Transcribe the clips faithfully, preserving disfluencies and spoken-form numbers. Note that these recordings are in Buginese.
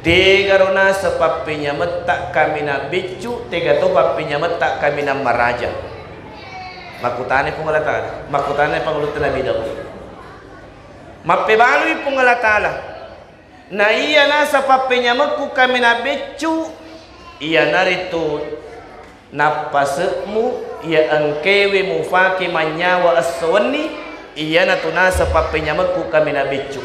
Tegaro naseng pappenyametta kaminang beccu, tega to pappenyametta kaminang maraja? Makkutanai Puang Allah Ta'ala, makkutanai pangulutta Nabi Daud. Mappebalui Puang Allah Ta'ala, na iya naseng pappenyamekku kaminang beccu, iyanaritu nappase'mu iya engkewe mufake mannyawa esso wenni, iyanatu naseng pappenyamekku kaminang beccu.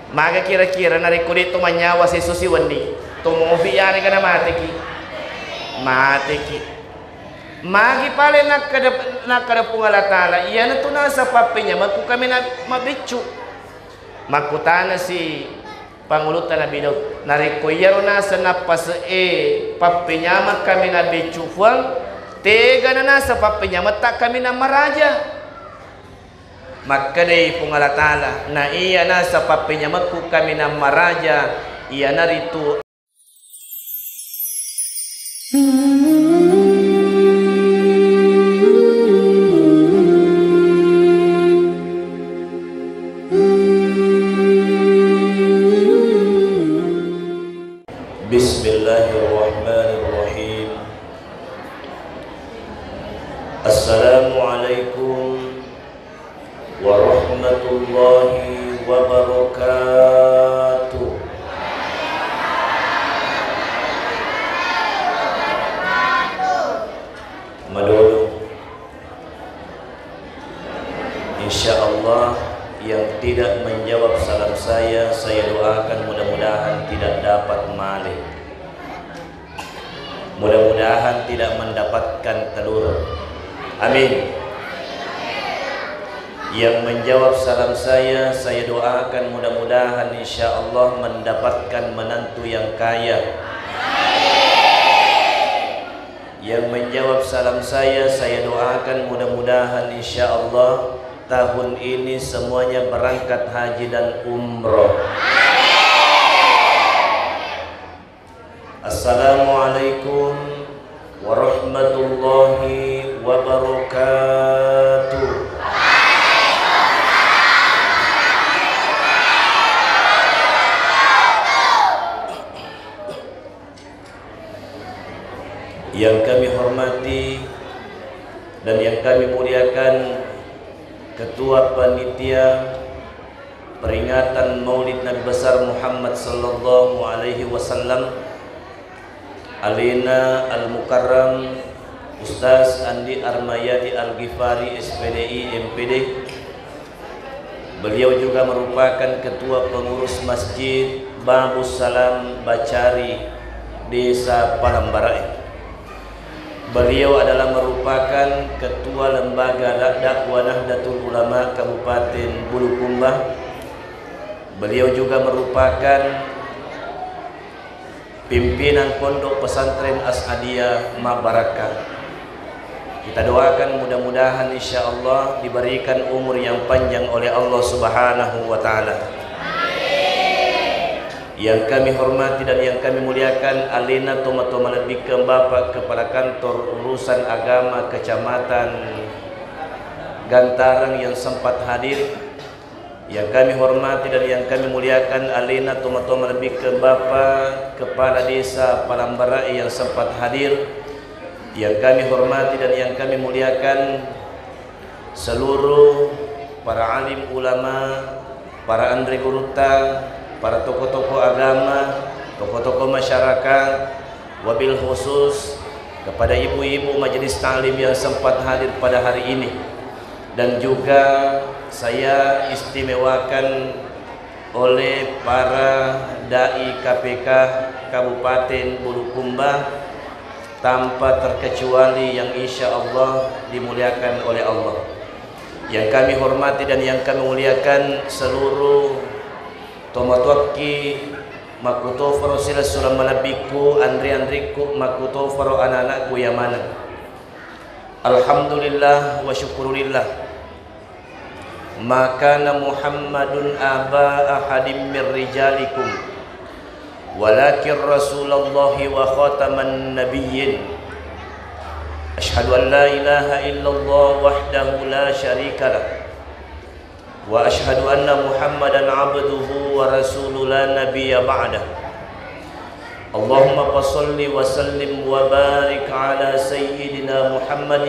Maga kira-kira narekko de' to mannyawa siesso siwenni, to mofi yarega namateki? Mateki. Magi pale nakkeda, nakkeda Puang Allah Ta'ala, iyanatu naseng pappenyamekku kaminang mabeccu. Makkutanasi pangulutta Nabi Daud, narekko iyaro naseng nappase'e pappenyameng kaminang beccu Fuang, tegana naseng pappenyametta kaminang maraja? Makkedai Puang Allah Ta'ala, na iya naseng pappenyamekku kaminang maraja, iyanaritu Bismillahirrahmanirrahim. Assalamualaikum warahmatullahi wabarakatuh. Madodong. Insya Allah, yang tidak menjawab salam saya, saya doakan mudah-mudahan tidak dapat male. Mudah-mudahan tidak mendapatkan telur. Amin. Yang menjawab salam saya, saya doakan mudah-mudahan insya Allah mendapatkan menantu yang kaya. Yang menjawab salam saya, saya doakan mudah-mudahan insya Allah tahun ini semuanya berangkat haji dan umroh. Assalamualaikum warahmatullahi wabarakatuh. Yang kami hormati dan yang kami muliakan Ketua Panitia peringatan Maulid Nabi Besar Muhammad sallallahu alaihi wasallam, Alena Al-Mukarram Ustaz Andi Armayadi Al-Ghifari, S P D I, M P D. Beliau juga merupakan Ketua Pengurus Masjid Babus Salam Bacari, Desa Palambarae. Beliau adalah merupakan Ketua Lembaga Da-, Dakwah Nahdlatul Ulama Kabupaten Bulukumba. Beliau juga merupakan Pimpinan Pondok Pesantren As'adiyah Mabarakka. Kita doakan mudah-mudahan insya Allah diberikan umur yang panjang oleh Allah Subhanahu wa Ta'ala. Yang kami hormati dan yang kami muliakan, alena tomatoa malebbikkeng Bapak Kepala Kantor Urusan Agama Kecamatan Gantareng yang sempat hadir, yang kami hormati dan yang kami muliakan, alena tomatoa malebbikkeng Bapak Kepala Desa Palambarae yang sempat hadir, yang kami hormati dan yang kami muliakan, seluruh para alim ulama, para anre gurutta, para tokoh-tokoh agama, tokoh-tokoh masyarakat, wabil khusus kepada ibu-ibu majelis taklim yang sempat hadir pada hari ini, dan juga saya istimewakan oleh para dai K P K Kabupaten Bulukumba, tanpa terkecuali yang insya Allah dimuliakan oleh Allah. Yang kami hormati dan yang kami muliakan seluruh tomatoakki makkutofaro silessureng malebbikku, anri-anrikku, makkutofaro anak-anakku iya maneng. Alhamdulillah wa syukurulillah. Ma kana Muhammadun aba ahadin min rijalikum, walakin Rasulallahi wa khataman nabiyyin. Asyhadu an la ilaha illallah wahdahu la syarika lah. Wa asyhadu anna Muhammadan abduhu wa rasuluh la nabiyya ba'dah. اللهم فصل وسلم وبارك على سيدنا محمد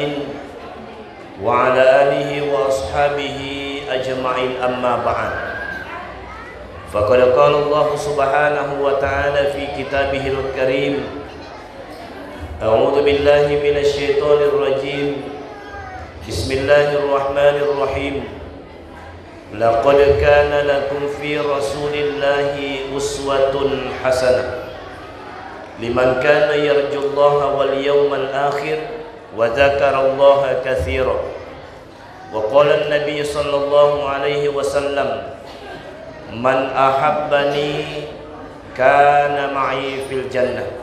وعلى آله وأصحابه أجمعين، أما بعد. فقد قال الله سبحانه وتعالى في كتابه الكريم: أعوذ بالله من الشيطان الرجيم. بسم الله الرحمن الرحيم. لقد كان لكم في رسول الله أسوة حسنة لمن كان يرجو الله واليوم الآخر وذكر الله كثيرا. وقال النبي صلى الله عليه وسلم: من أحبني كان معي في الجنة.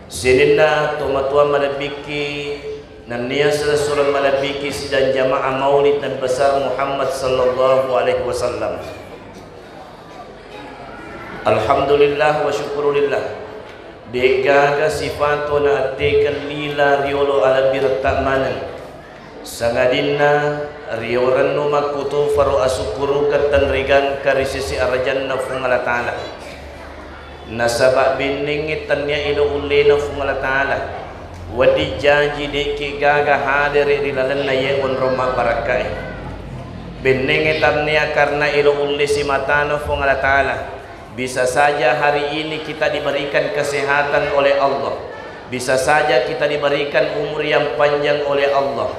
Sininna tomatoa malebbikki, nennia silessureng malebbikki sidang jamaah Maulid Nabi Besar Muhammad sallallahu alaihi wasallam. Alhamdulillah wa syukurulillah. De'gaga sifato naattekeng lila riolo alebbiretta maneng. Sangadinna riorennu makkutofaro asukkurukeng tenrigangka ri sese arajanna Fuang Allah Ta'ala. Nasaba bennengnge tennia elo ullena Fuang Allah Ta'ala. Wedding jaji de'ki gaga hadere ri lalenna iye onrong mabbarakkae. Bennengnge tennia karena elo ulle simatana Fuang Allah Ta'ala. Bisa saja hari ini kita diberikan kesehatan oleh Allah. Bisa saja kita diberikan umur yang panjang oleh Allah.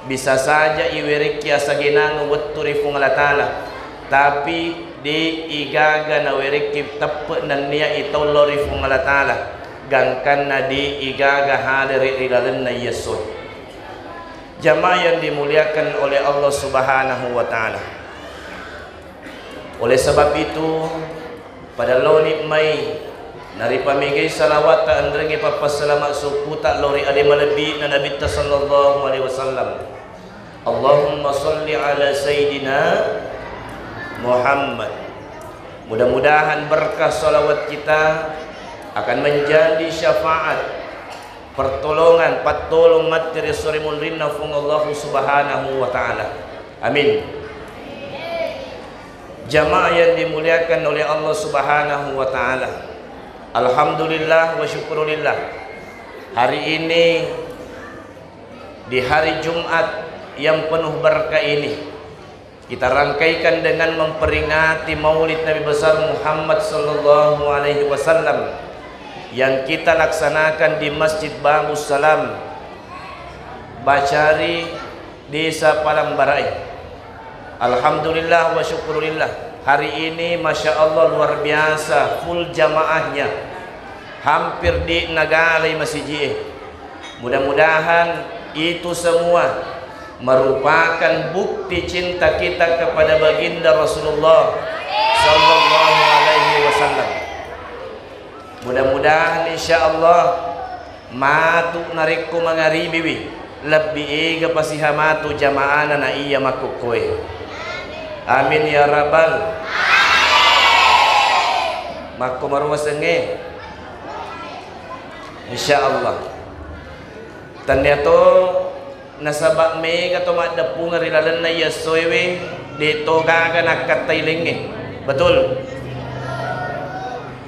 Bisa saja iwerekki asagenangeng wettu ri Fuang Allah Ta'ala. Tapi de igaga nawerekki teppe nennia itau lao ri Fuang Allah Ta'ala. Gangkanna de igaga hadere ri lalenna iyessoe. Jamaah yang dimuliakan oleh Allah Subhanahu wa Ta'ala. Oleh sebab itu, pada laoni mai naripamegai salawatta enrengnge pappassalama sukkuta lao ri ade malebbi'na Nabitta sallallahu alaihi wasallam. Allahumma salli ala Sayyidina Muhammad. Mudah-mudahan berkah salawat kita akan menjadi syafaat, pertolongan, pattolong matti ri esso ri munrinna Fuang Allah Subhanahu wa Ta'ala. Amin. Jamaah yang dimuliakan oleh Allah Subhanahu wa Ta'ala. Alhamdulillah wa syukurulillah. Hari ini, di hari Jumat yang penuh berkah ini, kita rangkaikan dengan memperingati Maulid Nabi Besar Muhammad sallallahu alaihi wasallam yang kita laksanakan di Masjid Babus Salam, Bacari, Desa Palang Barae. Alhamdulillah wa syukurulillah. Hari ini, Masya Allah, luar biasa, full jamaahnya. Hampir de nagalai masiji'e. Mudah-mudahan itu semua merupakan bukti cinta kita kepada baginda Rasulullah sallallahu alaihi wasallam. Mudah-mudahan, insya Allah, matu narekko mangaribiwi, lebbi ega pasiha matu jamaana na iya makkukkoe. Amin ya rabbal. Makko maruasengnge. Insya Allah. Tennia to, nasaba mega to maddeppungeng ri lalenna iya essoewe, de to gaga nakkattai lengnge. Betul?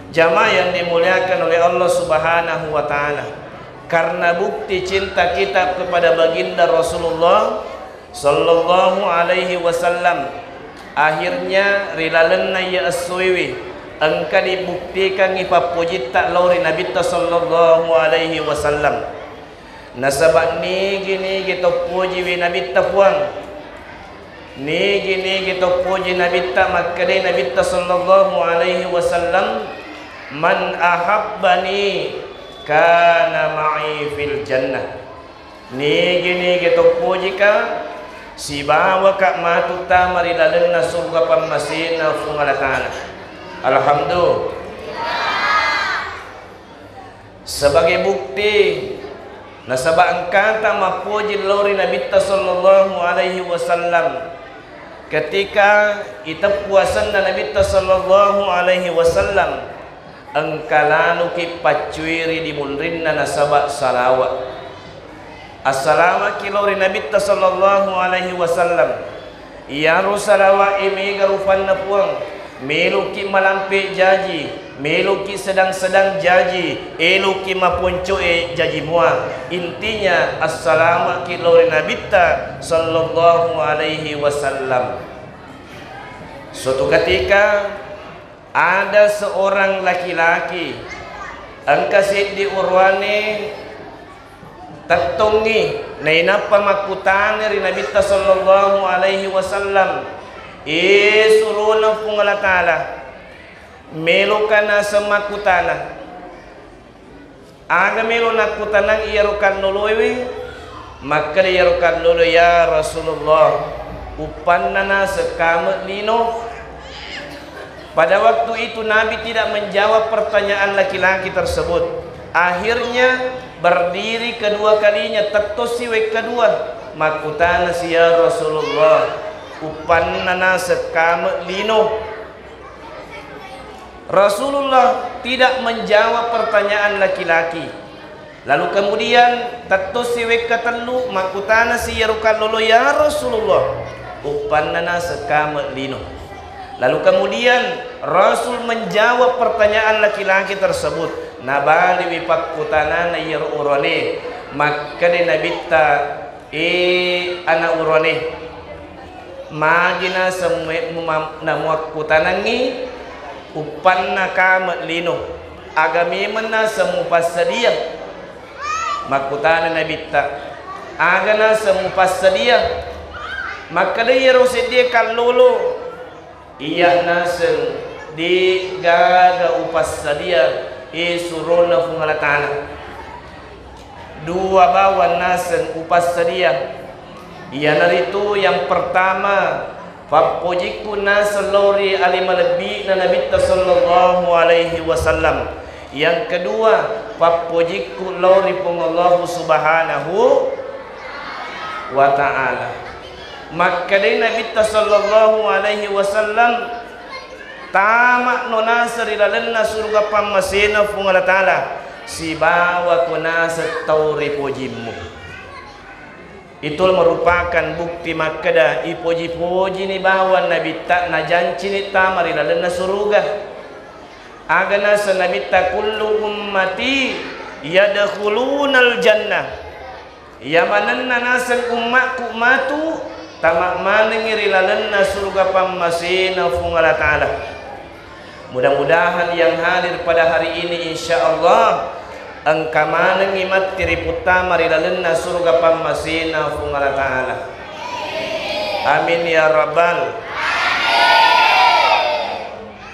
Jamaah yang dimuliakan oleh Allah Subhanahu wa Ta'ala, karena bukti cinta kita kepada baginda Rasulullah sallallahu alaihi wasallam, akhirnya ri lalenna iya essoewe engka dibuktikangngi pappojitta lao ri Nabitta sallallahu alaihi wasallam. Nasaba nigi-nigi to pojiwi Nabitta Puang, nigi-nigi to poji Nabitta, makkedai Nabitta sallallahu alaihi wasallam, "Man ahabbani kana ma'i fil jannah." Nigi-nigi to pojika, sibawaka matu tama ri lalenna surga pammasena Fuang Allah Ta'ala. Alhamdulillah. Sebagai bukti, nasaba engkata mappoji lao ri Nabitta sallallahu alaihi wasallam. Ketika iteppu asenna Nabitta sallallahu alaihi wasallam, engka lanuki paccuiri di munrinna nasaba salawa. Assalamaki lao ri Nabitta sallallahu alaihi wasallam. Iyaro salawa e mega rupanna Puang, Meloki malampe jaji, meloki sedang-sedang jaji, eloki maponcoe jaji mua. Intinya, assalamaki lao ri Nabitta sallallahu alaihi wasallam. Suatu ketika, ada seorang laki-laki, engka seddi oroane, tettongngi, nainappa makkutana ri Nabitta sallallahu alaihi wasallam, "E surona Puang Allah Ta'ala, meloka naseng makkutana." Aga melo nakkutanang iyaro kalloloewe? Makkeda iyaro kallolo, "Ya Rasulullah, uppanna naseng kame lino." Pada waktu itu Nabi tidak menjawab pertanyaan laki-laki tersebut. Akhirnya berdiri kedua kalinya, tettossi wekka dua. Makkutanasi, "Ya Rasulullah, uppanna naseng kame lino?" Rasulullah tidak menjawab pertanyaan laki-laki. Lalu kemudian tettossi wekka tellu, makkutanasi iyaro kallolo, "Ya Rasulullah, uppanna naseng kame lino?" Lalu kemudian Rasul menjawab pertanyaan laki-laki tersebut. Nabaliwi pakkutanana iyaro oroane. Makkeda Nabitta, "E ana oroane, magi naseng mue-, muma-, namuakkutanangngi uppanna kame lino? Aga memeng naseng mupassadia?" Makkutana Nabitta, "Aga naseng mupassadia?" Makkeda iyaro seddie kallolo, "Iya naseng, de'gaga upassadia, e surona Puang Allah Ta'ala. Dua bawang naseng upassadia. Iyanaritu yang pertama, pappojikku naseng lao ri ale malebbi'na Nabitta sallallahu alaihi wasallam. Yang kedua, pappojikku lao ri Puang Allahu Subhanahu wa Ta'ala." Makkedai Nabitta sallallahu alaihi wasallam, "Tama'no naseng ri lalenna suruga pammasena Puang Allah Ta'ala sibawa ko naseng tau ripojimmu." Itu merupakan bukti makkeda ipoji-pojini bawang Nabitta, najancini tama ri lalenna suruga. Aga naseng Nabitta, "Kullu ummati yadkhulunal jannah." Iya manenna naseng ummakku matu, tama manengngi ri lalenna suruga pammasena Puang Allah Ta'ala. Mudah-mudahan yang hadir pada hari ini, insya Allah, engka manengngi matti riputtama ri lalenna suruga pammasena Puang Allah Ta'ala. Amin ya rabbal.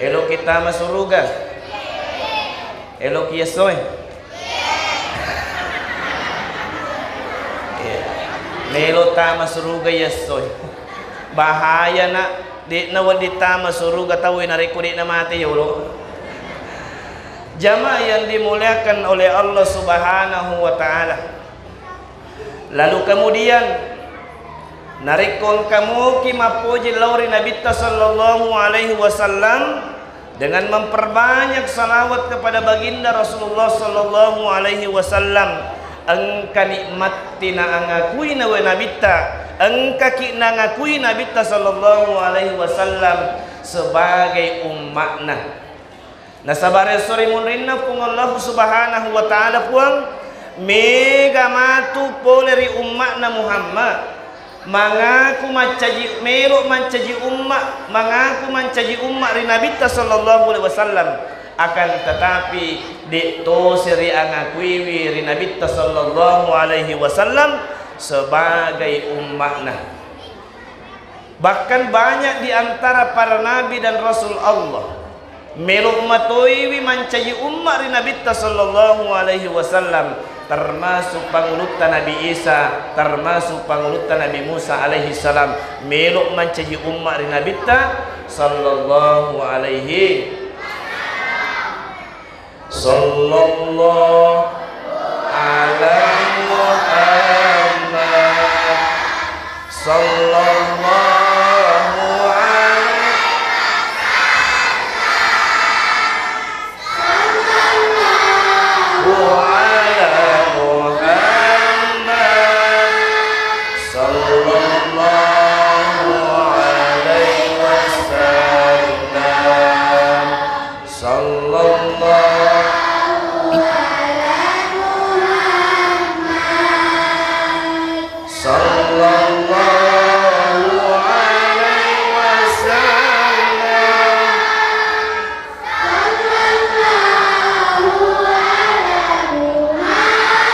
Eloki tama suruga? Eloki essoe? Iya. Melo tama suruga essoe. Bahaya, nak, de'na wedding tama suruga tau narekko de'na mate yolo. Jamaah yang dimuliakan oleh Allah Subhanahu wa Ta'ala. Lalu kemudian, narekko engka moki mappoji lao ri Nabitta sallallahu alaihi wasallam dengan memperbanyak salawat kepada baginda Rasulullah sallallahu alaihi wasallam, engka nikmatti naangakui nawe Nabitta, engkaki nangakui Nabitta sallallahu alaihi wasallam sebagai umma'na. Nasaba esso ri munrinna Puang Allahu Subhanahu wa Ta'ala, Puang, mega matu pole ri umma'na Muhammad, mangaku mancaji, melo mancaji umma, mangaku mancaji umma ri Nabitta sallallahu alaihi wasallam, akan tetapi de' tosi riangakuiwi ri Nabitta sallallahu alaihi wasallam sebagai umma'na. Bahkan banyak di antara para nabi dan rasul Allah melo matoiwi mancaji umma ri Nabitta sallallahu alaihi wasallam, termasuk pangulutta Nabi Isa, termasuk pangulutta Nabi Musa alaihi salam, melo mancaji umma ri Nabitta sallallahu alaihi. Sallallahu ala Muhammad. Sallallahu alaihi wasallam. Sallallahu alaihi wasallam. Sallallahu ala Muhammad. Sallallahu alaihi wasallam. Sallallahu ala Muhammad.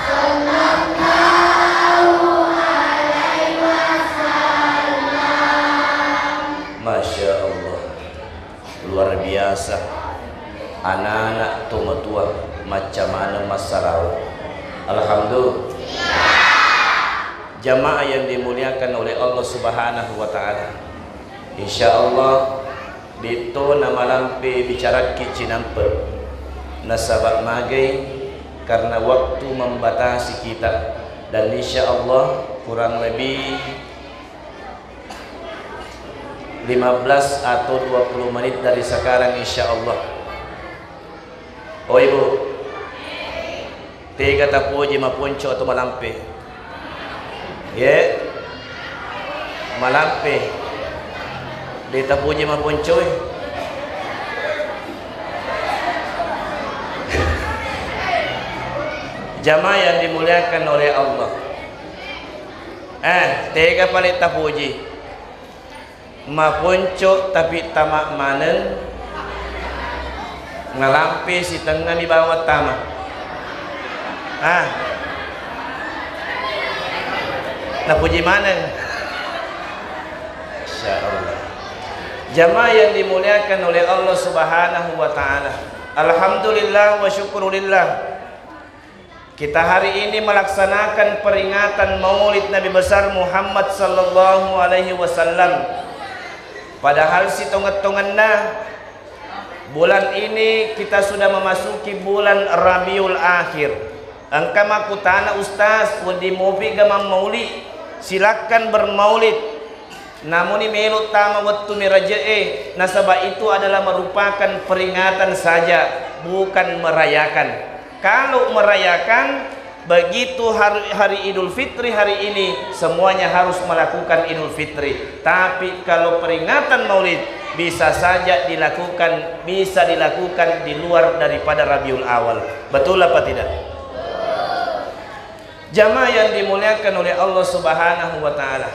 Sallallahu alaihi wasallam. Masya Allah. Luar biasa. Anak-anak, tomatoa, macca maneng massalawa. Alhamdulillah. Jamaah yang dimuliakan oleh Allah Subhanahu wa Ta'ala, insya Allah, de'to namalampe bicarakki cinampe, nasaba magai karena waktu membatasi kita, dan insya Allah kurang lebih lima belas atau dua puluh menit dari sekarang, insya Allah. Oh, Ibu, tega tapoji maponco atau malampe? Ye, malampe. De tapoji maponco, eh. Jamaah yang dimuliakan oleh Allah. Eh, tega pale tapoji. Maponco tapi tama maneng, nalampe sitengngami bawang tama. Ah. Napuji maneng. Masya Allah. Jamaah yang dimuliakan oleh Allah Subhanahu wa Ta'ala. Alhamdulillah wa syukurillah. Kita hari ini melaksanakan peringatan Maulid Nabi Besar Muhammad sallallahu alaihi wasallam. Padahal sitongeng-tongenna bulan ini kita sudah memasuki bulan Rabiul Akhir. Engka makkutana, "Ustaz, wedding mopi ga mammauli?" Silakan bermaulid. Namuni melo tama wettu meraje'e, nasaba itu adalah merupakan peringatan saja, bukan merayakan. Kalau merayakan, begitu hari, hari Idul Fitri hari ini, semuanya harus melakukan Idul Fitri. Tapi kalau peringatan Maulid, bisa saja dilakukan, bisa dilakukan di luar daripada Rabiul Awal. Betul apa tidak? Jamaah yang dimuliakan oleh Allah Subhanahu wa Ta'ala.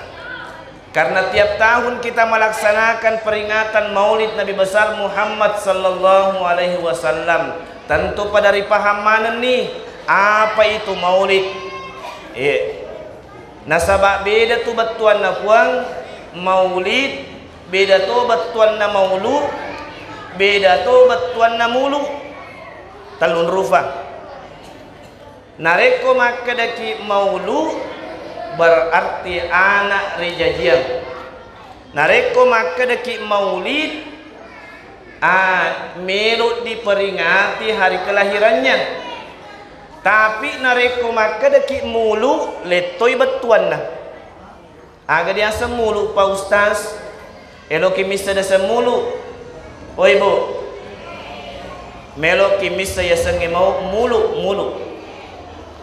Karena tiap tahun kita melaksanakan peringatan Maulid Nabi Besar Muhammad sallallahu alaihi wasallam, tentu pada ripaham manenni apa itu Maulid. Eh, nasaba beda tu bettuanna Puang Maulid, beda to bettuanna maulu, beda to bettuanna mulu. Tellung rufa. Narekko makkedaki maulu, berarti anak rijajiang. Narekko makkedaki maulid, ah, melo diperingati hari kelahirannya. Tapi narekko makkedaki mulu, lettoi bettuanna. Aga diaseng mulu, Pak Ustaz? Eloki misseng diaseng mulu? Oi, Bu. Meloki misseng yasengnge mau mulu, mulu.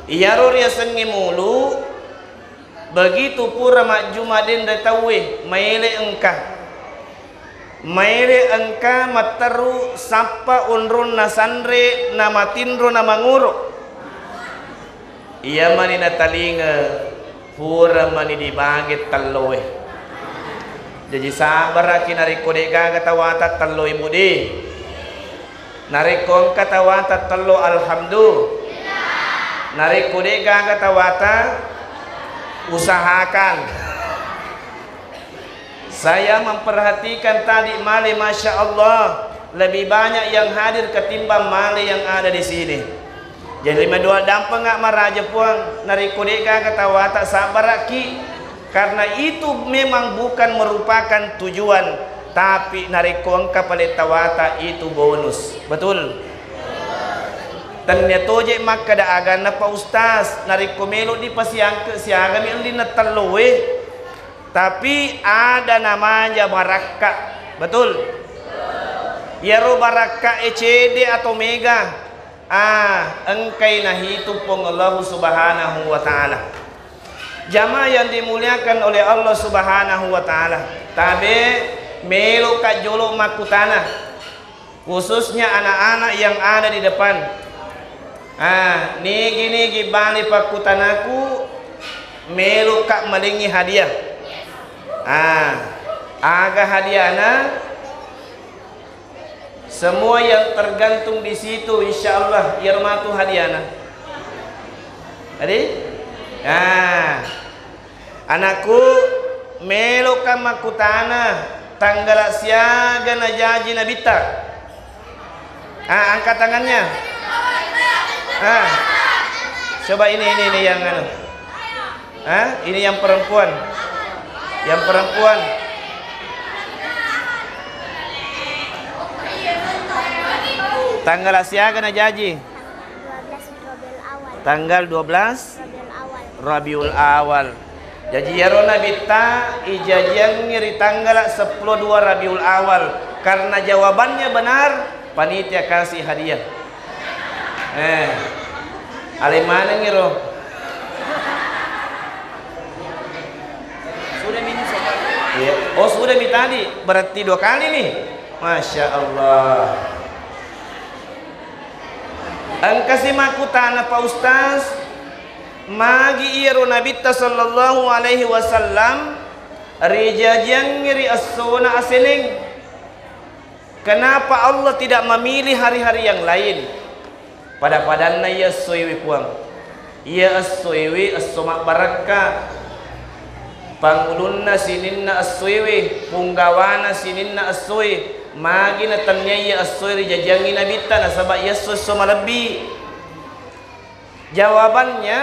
Iyaro riasengnge mulu, begitu pura majjuma denre tauwe, maele engka. Maele engka matteru sappa onronna sanre namatinro namangoro. Iya mani natalinga, pura mani dibage telloe. Jaji sabbaraki narekko de'gaga tawata telloe, Bu de. Narekko engka tawata tello, alhamdulillah. Narekko de'gaga tawata, usahakan. Saya memperhatikan tadi male, Masya Allah, lebih banyak yang hadir ketimbang male yang ada di sini. Jadi, madua dampengnga maraja Puang, narekko de'gaga tawata, sabbaraki, karena itu memang bukan merupakan tujuan, tapi narekko engka pale tawata, itu bonus. Betul? Tennia toje makkeda, aganna Pak Ustaz, narekko melo dipasiangke siagami ellinna telloe. Tapi ada namanya barakka. Betul? Iyaro barakka e cede atau mega? Ah, engkai nahitung Puang Allahu Subhanahu wa Ta'ala. Jamaah yang dimuliakan oleh Allah Subhanahu wa Ta'ala. Tabe, Meloka jolo makkutana, khususnya anak-anak yang ada di depan. Ah, nigi-nigi bali pakkutanaku, meloka malengi hadiah. Ah, aga hadiahna? Semua yang tergantung di situ, insya Allah, iyaro matu hadiahna. Tadi? Ah. Anakku, meloka makkutana, tanggala siaga najaji Nabitta? Ah, angkat tangannya. Ah. Coba ini, ini, ini yang anu. Ah, ini yang perempuan. Yang perempuan. Tanggala siaga najaji? Tanggal dua belas Rabiul Awal. Rabiul Awal. Jaji, iyaro Nabitta ijajiangngi ri tanggala seppulo dua Rabiul Awal. Karena jawabannya benar, panitia kasih hadiah. Eh, ale manengngi ro. Sudah mi ini, Ustaz. Iya. Oh, sudah mi tadi. Berarti dua kali nih. Masya Allah. Engkasi makkutana, Pak Ustaz, magi iyaro Nabitta sallallahu alaihi wasallam rijajiangngi ri essona aseneng? Kenapa Allah tidak memilih hari-hari yang lain? Pada-padanna iya essoewe, Puang. Iya essoewe esso mabbarakka. Pangulunna sininna essoewe, punggawana sininna essoe, magi natenniai iya essoe rijajiangngi Nabitta, nasaba iya esso, esso malebbi. Jawabannya,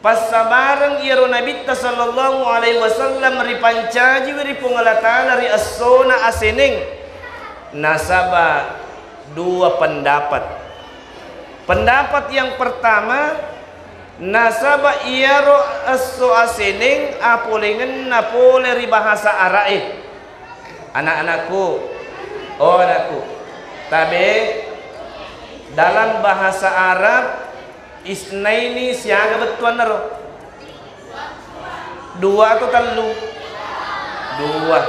passabareng iyaro Nabitta sallallahu alaihi wasallam ripancajiwi ri Puang Allah Ta'ala ri essona aseneng, nasaba dua pendapat. Pendapat yang pertama, nasaba iyaro esso aseneng apolengenna pole ri bahasa Ara'e. Anak-anakku, oh anakku, tabe, dalam bahasa Arab, isnaini siaga bettuanna ro? Dua atau tellu? Dua.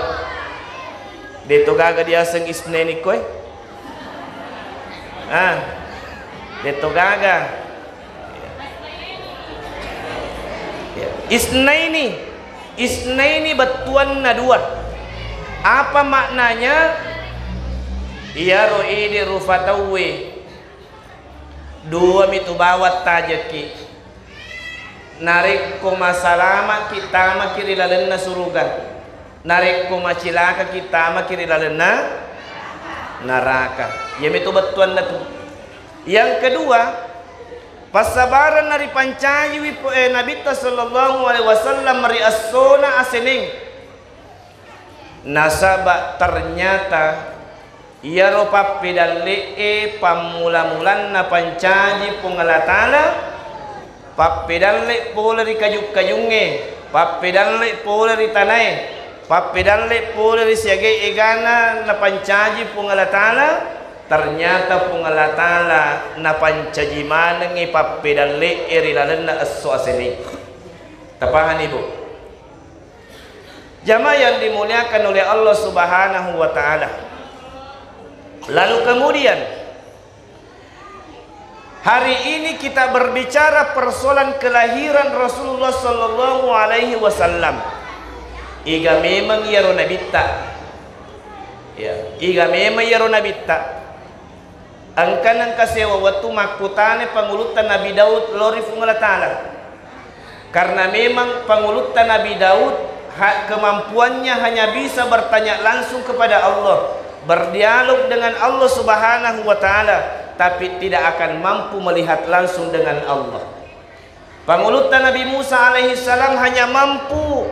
Deto gaga diaseng isnaini koe? Ah, deto gaga. Ya. Isnaini, isnaini bettuanna dua. Apa maknanya? Iyaro idi rufa tauwe. Dua mitu bawang tajekki. Narekko masalamaki, tamaki ri lalenna suruga. Narekko macilakaki, tamaki ri lalenna naraka. Iyamitu bettuanna tu. Yang kedua, passabarenna ripancajiwi po-, eh, Nabitta sallallahu alaihi wasallam ri essona aseneng. Nasaba ternyata iyaro pappedalle'e pammula-mulanna pancaji Puang Allah Ta'ala, pappedalle pole ri kaju-kajungnge, pappedalle pole ri tanae, pappedalle pole ri siagae egana napancaji Puang Allah Ta'ala, ternyata Puang Allah Ta'ala napancaji manengngi pappedalle'e ri lalenna esso aseneng. Tapahani, Bu? Jamaah yang dimuliakan oleh Allah Subhanahu wa Ta'ala. Lalu kemudian, hari ini kita berbicara persoalan kelahiran Rasulullah sallallahu alaihi wasallam. Iga memang iyaro Nabitta? Ya, iga memang iyaro Nabitta? Engka nengka sewa wettu makkutana pangulutta Nabi Daud lao ri Puang Allah Ta'ala. Karena memang pangulutta Nabi Daud, ha-, kemampuannya hanya bisa bertanya langsung kepada Allah, berdialog dengan Allah Subhanahu wa Ta'ala, tapi tidak akan mampu melihat langsung dengan Allah. Pangulutta Nabi Musa alaihi salam hanya mampu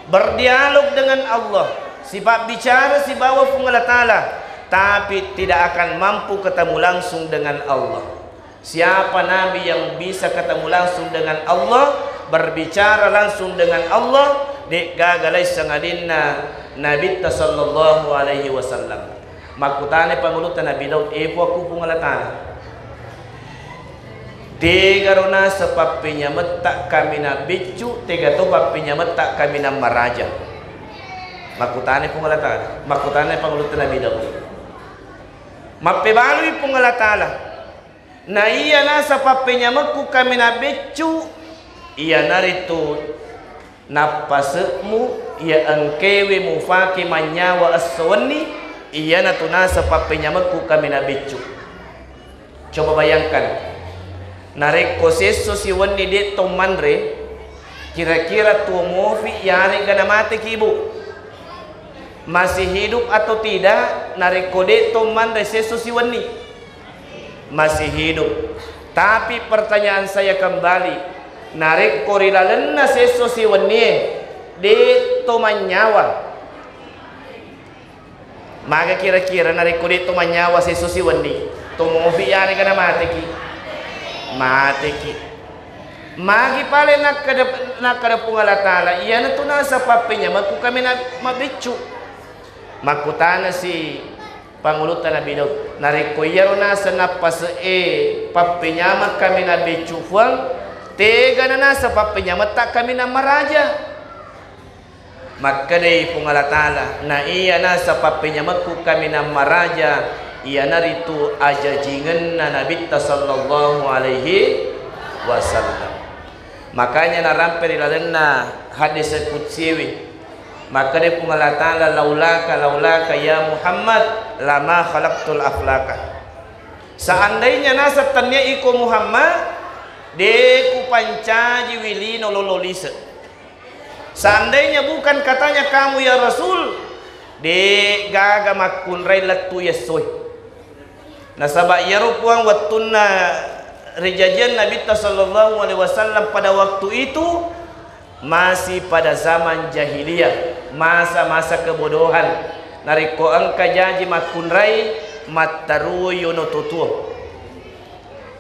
berdialog dengan Allah, sipabbicara sibawa Puang Allah Ta'ala, tapi tidak akan mampu ketemu langsung dengan Allah. Siapa nabi yang bisa ketemu langsung dengan Allah, berbicara langsung dengan Allah, de'gaga laisseng alinna Nabitta sallallahu alaihi wasallam. Makkutanai pangulutta Nabi Daud, "E Puakku Puang Allah Ta'ala, tegaro naseng pappenyametta kaminang biccu, tegato pappenyametta kaminang maraja?" Makkutana Puang Allah Ta'ala, makkutana Pangulutta Nabi Daud. Mappebalui Puang Allah Ta'ala, na iya naseng pappenyamekku kaminang beccu, iyanaritu nappase'mu iya engkewe mufake mannyawa esso wenni, iyanatu naseng pappenyamekku kaminang beccu. Coba bayangkan, narekko siesso siwenni de' to manre, kira-kira tuo mofi yarega namateki, Bu? Masih hidup atau tidak narekko de' to manre siesso siwenni? Masih hidup. Tapi pertanyaan saya kembali, narekko ri lalenna siesso siwennie de' to mannyawa, maga kira-kira narekko de' to mannyawa siesso siwenni, to mofi yarega namateki? Mateki. Magi pale nakkeda, nakkeda Puang Allah Ta'ala, iyanatu naseng pappenyamekku kaminang mabbeccu. Makkutanasi Pangulutta Nabi Daud, narekko iyaro naseng nappase'e pappenyameng kaminang beccu Puang, tegana naseng pappenyametta kaminang maraja? Makkedai Puang Allah Ta'ala, na iya naseng pappenyamekku kaminang maraja, iyanaritu ajajingenna Nabitta sallallahu alaihi wasallam. Makanya narampe ri lalenna hadis kudsiewe, makkedai Puang Allah Ta'ala, "Laulaka, laulaka ya Muhammad, lama khalaqtul aflaka." Seandainya naseng tennia iko Muhammad, de' kupancajiwi lino lolo lise'. Seandainya bukan katanya kamu ya Rasul, de' gaga makkunrai lettu essoe. Nasaba iyaro Puang wettunna rijajiang Nabitta sallallahu alaihi wasallam pada waktu itu masih pada zaman jahiliyah, masa-masa kebodohan. Narekko engka jaji makkunrai, mattarui yono tutuo.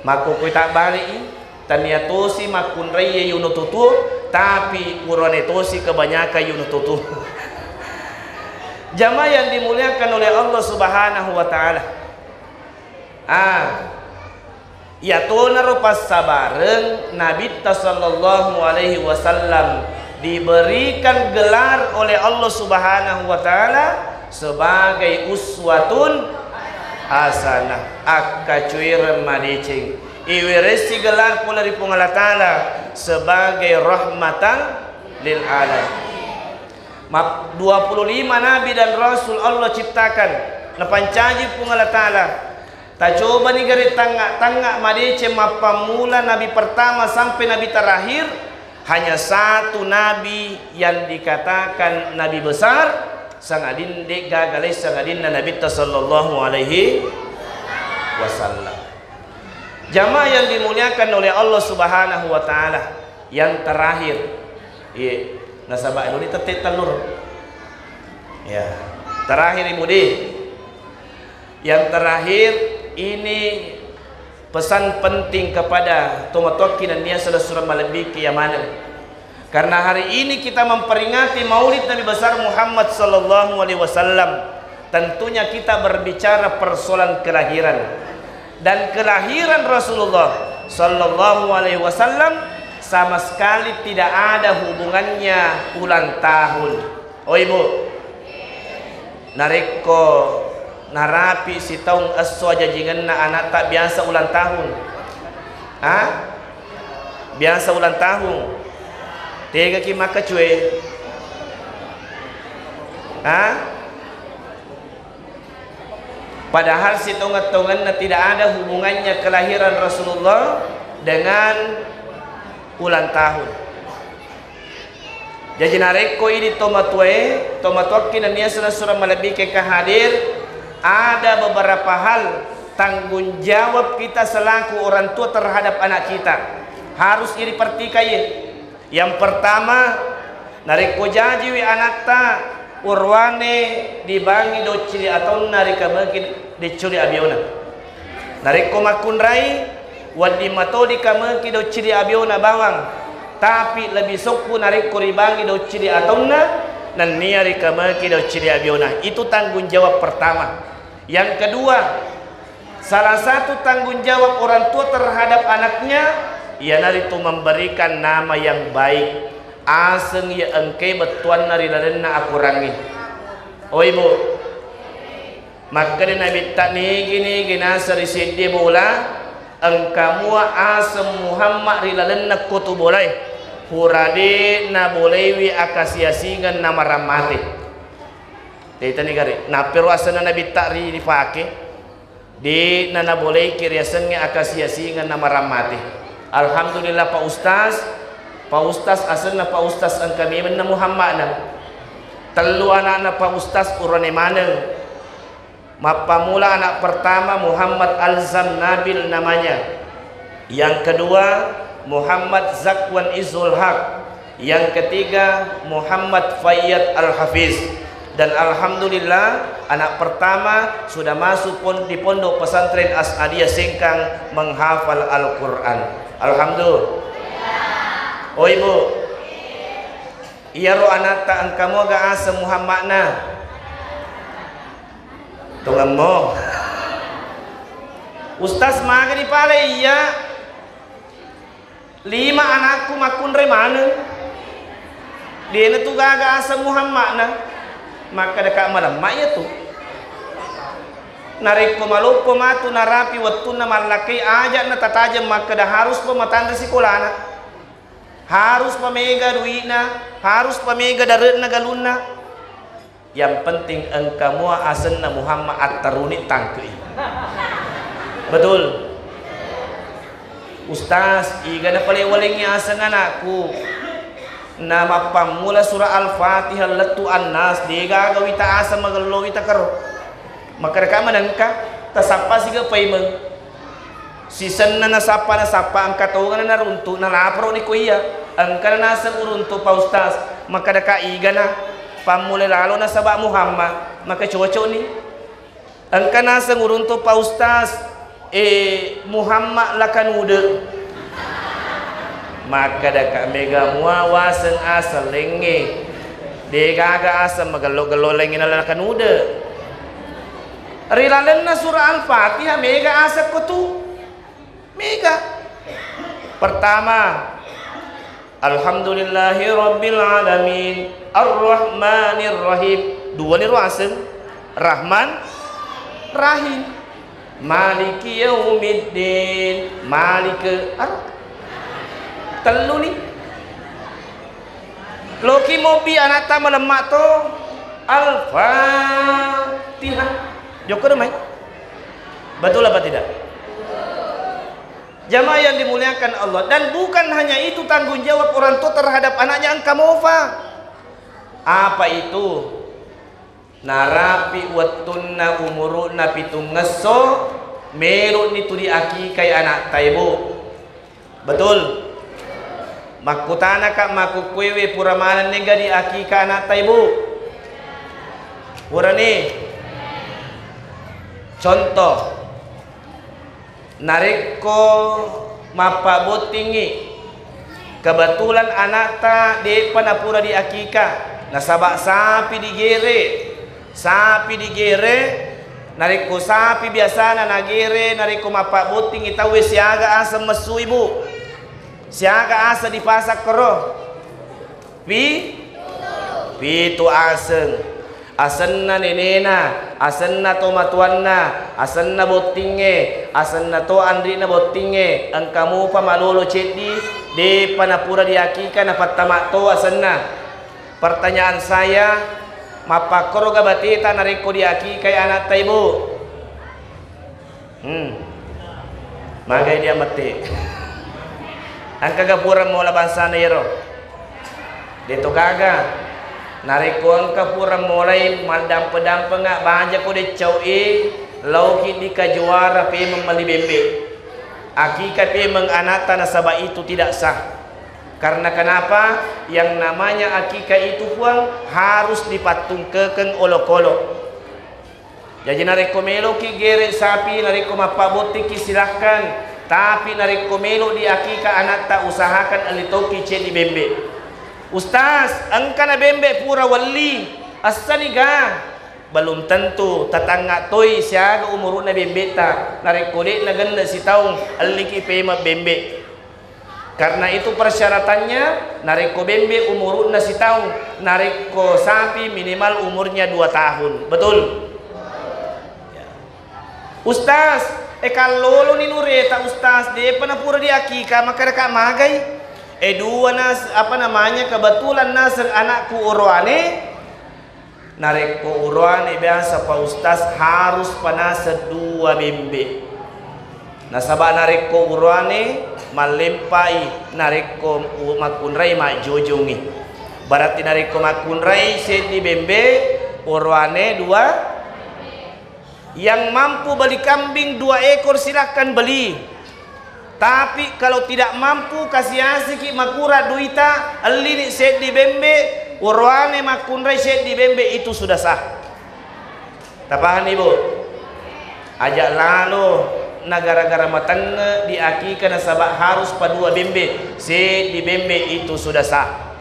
Makkukui tabbali'i, tania tosi makkunraiye yuno tutuo, tapi urane tosi kebanyakan yuno tutuo. Jamaah yang dimuliakan oleh Allah Subhanahu wa Ta'ala. Ah, iyatonaro passabareng Nabitta sallallahu alaihi wasallam diberikan gelar oleh Allah Subhanahu wa Ta'ala sebagai uswatun hasanah, akkacuereng madeceng. Iweressi gelar pole ri Puang Allah Ta'ala sebagai rahmatan lil alamin. Map-, dua puluh lima nabi dan rasul Allah ciptakan, napancaji Puang Allah Ta'ala. Tacobani gare tangnga-tangnga madeceng mappammula nabi pertama sampai nabi terakhir, hanya satu nabi yang dikatakan nabi besar, sangadin de gaga lai sangadinna Nabitta sallallahu alaihi wasallam. Jamaah yang dimuliakan oleh Allah Subhanahu wa Ta'ala, yang terakhir, iya, nasaba elo ni tette tellur. Ya, terakhir, Ibu di. Yang terakhir, ini pesan penting kepada tomatoakki nennia selessureng malebbi ke maneng. Karena hari ini kita memperingati Maulid Nabi Besar Muhammad sallallahu alaihi wasallam, tentunya kita berbicara persoalan kelahiran. Dan kelahiran Rasulullah sallallahu alaihi wasallam sama sekali tidak ada hubungannya ulang tahun. Oh, Ibu, narekko narapi sitaung esso ajajingenna anatta biasa ulang tahun? Ha? Biasa ulang tahun? Tegaki makkacue? Ha? Padahal sitongeng-tongenna tidak ada hubungannya kelahiran Rasulullah dengan ulang tahun. Jaji narekko idi tomatoae, tomatoakki nennia sura-sura malebbi ke engka hadir, ada beberapa hal tanggung jawab kita selaku orang tua terhadap anak kita. Harus idi pertikai. Yang pertama, narekko jajiwi anatta, uruane dibangi doccili ataunna rikameki doccili abiona. Narekko makkunrai, wedding mato dikameki doccili abiona bawang, tapi lebih sokku narekko ribangi doccili ataunna nennia rikameki doccili abiona. Itu tanggung jawab pertama. Yang kedua, salah satu tanggung jawab orang tua terhadap anaknya, iyanaritu memberikan nama yang baik. Aseng iya engkae bettuanna ri lalenna akorangnge. Oh, Ibu. Makkeda Nabitta, nigi-nigi naseng ri seddie bola, engka mua aseng Muhammad ri lalenna kotu bolae, pura de' naboleiwi akasiasingeng namarang mate. Tetani gare, nappero asenna Nabitta ri, ripake, de' nanaboleiki riasengnge akasiasingeng namarang mate. Alhamdulillah, Pak Ustaz, Pak Ustaz asenna Pak Ustaz engka memenna Muhammadna. Tellu anakna Pak Ustaz urane maneng. Mappammula anak pertama Muhammad Alzam Nabil namanya. Yang kedua Muhammad Zakwan Izul Haq. Yang ketiga Muhammad Fayyad Al Hafiz. Dan alhamdulillah, anak pertama sudah masuk pon-, di Pondok Pesantren As'adiyah Sengkang menghafal Al-Quran. Alhamdulillah. Oh, Ibu, iyaro anatta engka moga aseng Muhammadna? Tongemmo. Ustaz, magani pale? Iya. Lima anakku makkunrai maneng. De'na tu gaga aseng Muhammadna. Makkadaka malemma iya tu. Narekko maloppo matu narapi wettunna mallakkai, aja'na tatajeng makkeda harus pa matanre sikolana. Harus pa mega dui'na, harus pa mega dare'na galunna. Yang penting engka mua asenna Muhammad attaruni tangkei. Betul? Ustaz, iga napalewwalengngi aseng anakku? Na mappammula surah Al-Fatihah lettu Annas, degaga wita aseng magello wita karo. Makkadaka manengka, tasappa siga paimeng. Sisenna nasappa-nasappa, engka tongana naruntu, nalaporoni ko iya. Engkana naseng uruntu, Pak Ustaz, makkadaka igana pammulai lalo nasaba Muhammad, maka cocokni. Engka naseng uruntu, Pak Ustaz, eh, Muhammad Lakanude. Makkadaka mega mua waseng aseng lengnge. Degaga aseng magello-gello lengnge na Lakanude. Ri lalenna surah Al-Fatihah mega aseng ko tu. Mega. Pertama, Alhamdulillahi Rabbil Alamin, Ar-Rahmanir Rahim. Dua ni ro aseng. Rahman, Rahim. Maliki Yaumiddin. Malike, ar-, tellu ni. Loki mobi anatta malemma to. Al-Fatihah. Jokko do mai. Betul apa tidak? Jamaah yang dimuliakan Allah, dan bukan hanya itu tanggung jawab orang tua terhadap anaknya, engka mofa. Apa itu? Narapi wettunna umuru'na pitungngesso, melo'ni tu diakikai anatta, Ibu. Betul? Makkutanaka makkukkuewe pura manenni ga diakika anatta, Ibu? Purani? Contoh, narekko mappabbottingngi, kebetulan anatta de'pa napura diakika, nasaba sapi digere, sapi digere, narekko sapi biasana nagere, narekko mappabbottingngi tauwe siaga aseng messu, Ibu? Siaga aseng dipasang koro? Pi-, pitu aseng. Asenna nenena, asenna tomatoanna, asenna bottingnge, asenna to anri'na bottingnge, engka mupa malolo ceddi, de'pa napura diakika napattama to asenna. Pertanyaan saya, mappakkoroga bateta narekko diakikai anatta, Ibu? Hmm. Magai dia mette. Engkaga pura mola bangsana iyaro? De'to gaga. Narekko engka pura molai maddampe-dampenga, baja ko deccau e, lauki dikajuara pemeng melli bembe. Akika pemeng anatta nasaba itu tidak sah. Karena kenapa? Yang namanya akika itu, Puang, harus dipattungkekeng olokolo. Jaji narekko meloki gere sapi, narekko mappabbottikki, silahkan. Tapi narekko melo diakika anatta, usahakan elli tokki ceddi bembe. Ustaz, engkana bembe pura welli, essani ga? Belum tentu, tatangnga toi siaga umuru'na bembetta. Narekko de'na genne sitaung, elliki pemeng bembe. Karena itu persyaratannya, narekko bembe umuru'na sitaung, narekko sapi minimal umurnya dua tahun. Betul? Ya. Ustaz, e, kalloloni nureta, Ustaz, depa napura diakika, makkadaka magai? E, dua nas-, apa namanya, kebetulan naseng anakku oroane. Narekko oroane biasa, Pak Ustaz, harus panaseng dua bembe. Nasaba narekko oroane mallempai, narekko u-, makkunrai majjojongi. Berarti narekko makkunrai seddi bembe, oroane dua. Yang mampu beli kambing dua ekor, silahkan beli. Tapi kalau tidak mampu, kasi-asiki makura duita, ellini seddi bembe, oroane makkunrai seddi bembe, itu sudah sah. Tapahani, Bu? Aja lalo na gara-gara matenne diakika nasaba harus padua bembe, seddi bembe itu sudah sah.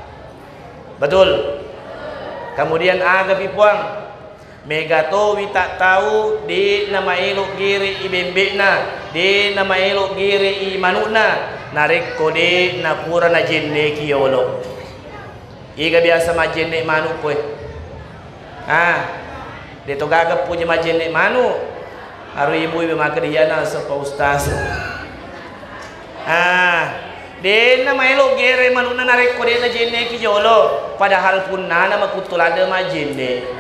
Betul? Kemudian aga pi puang? Mega towi tattau de'na maelo gere'i bembe'na, de'na maelo gere'i manu'na, narekko de'na pura najenneki yolo. Iga biasa majenne manu' koe? Ah, de' to gaga puji majenne manu'. Aru ibu-ibu maka diyana seppa ustaz. Ah, de'na maelo gere manu'na narekko de'na jenneki jolo, padahal punnana makuttu ladde majenne.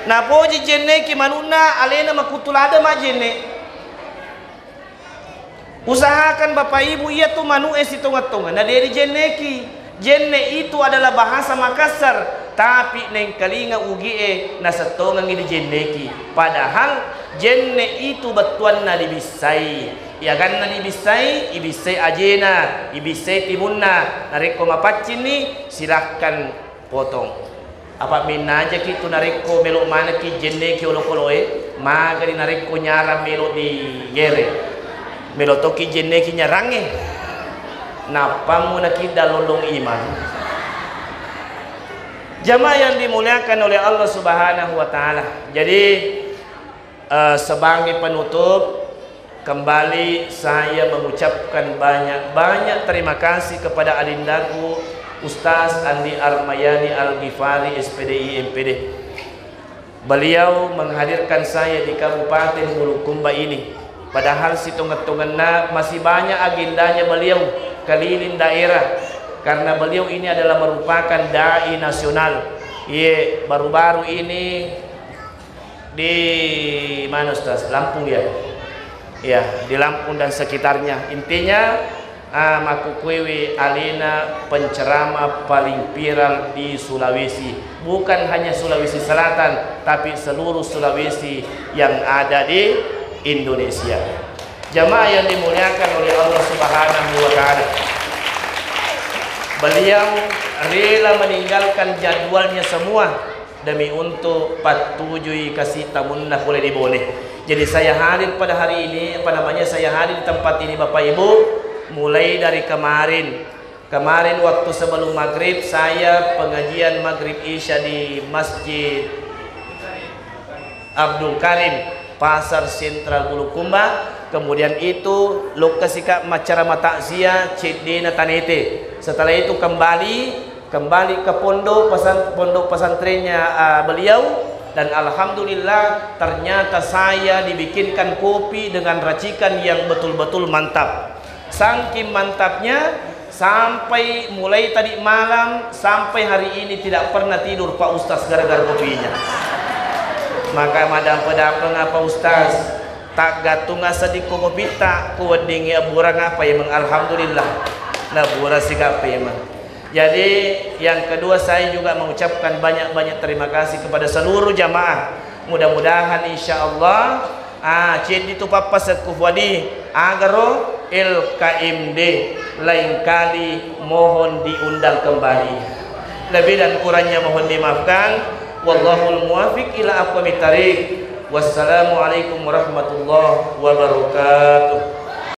Napoji jenneki manu'na, alena makuttu ladde majenne. Usahakan Bapak Ibu, iya tu manu'e sitongeng-tongeng na de' dijenneki. Jenne itu adalah bahasa Makassar, tapi nengkalinga ugie nasettongengi dijenneki. Padahal jenne itu bettuanna dibissai. Iyaganna dibissai, ibissai ajena, ibissai timunna. Narekko mapaccinni, silahkan potong. Apa minnajaki tu narekko melo manekki jenneki olokoloe, magani narekko nyarang melo digere. Melo tokki jenneki nyarangnge. Nappammu nakidda lollong iman. Jamaah yang dimuliakan oleh Allah Subhanahu wa Ta'ala. Jadi, Eh, sebagai penutup, kembali saya mengucapkan banyak-banyak terima kasih kepada adindaku Ustaz Andi Armayani Al-Ghifari, S P D I, M P D. Beliau menghadirkan saya di Kabupaten Bulukumba ini. Padahal sitongeng-tongenna masih banyak agendanya beliau keliling daerah. Karena beliau ini adalah merupakan dai nasional. Ye, baru-baru ini di mana, Ustaz? Lampung, ya? Ya, di Lampung dan sekitarnya. Intinya, ah, makkukuiwi alena penceramah paling viral di Sulawesi. Bukan hanya Sulawesi Selatan, tapi seluruh Sulawesi yang ada di Indonesia. Jamaah yang dimuliakan oleh Allah Subhanahu wa Ta'ala. Beliau rela meninggalkan jadwalnya semua demi untuk pattujui kasi tamunna pole di Bone. Jadi saya hadir pada hari ini, apa namanya, saya hadir di tempat ini, Bapak Ibu, mulai dari kemarin. Kemarin waktu sebelum maghrib, saya pengajian maghrib isya di Masjid Abdul Karim, Pasar Sentral Bulukumba. Kemudian itu, lokasi ka macara matakziah ceddena tanete. Setelah itu kembali, kembali ke pondok pesan-, pondok pesantrennya, ah, beliau. Dan alhamdulillah, ternyata saya dibikinkan kopi dengan racikan yang betul-betul mantap. Saking mantapnya, sampai mulai tadi malam sampai hari ini tidak pernah tidur Pak Ustaz gara-gara kopinya. Maka madampe-dampenga Pak Ustaz, taggattung sedikko kopitta, ku weddingngi abburang apa emang, alhamdulillah. Nabura sika apa emang. Jadi, yang kedua, saya juga mengucapkan banyak-banyak terima kasih kepada seluruh jamaah. Mudah-mudahan, insya Allah, ah, ceddi tu pappasekku fuadi, agaro L K M D, lain kali mohon diundang kembali. Lebih dan kurangnya mohon dimaafkan. Wallahul muwafiq ila aqwamit thariq. Wassalamualaikum warahmatullahi wabarakatuh.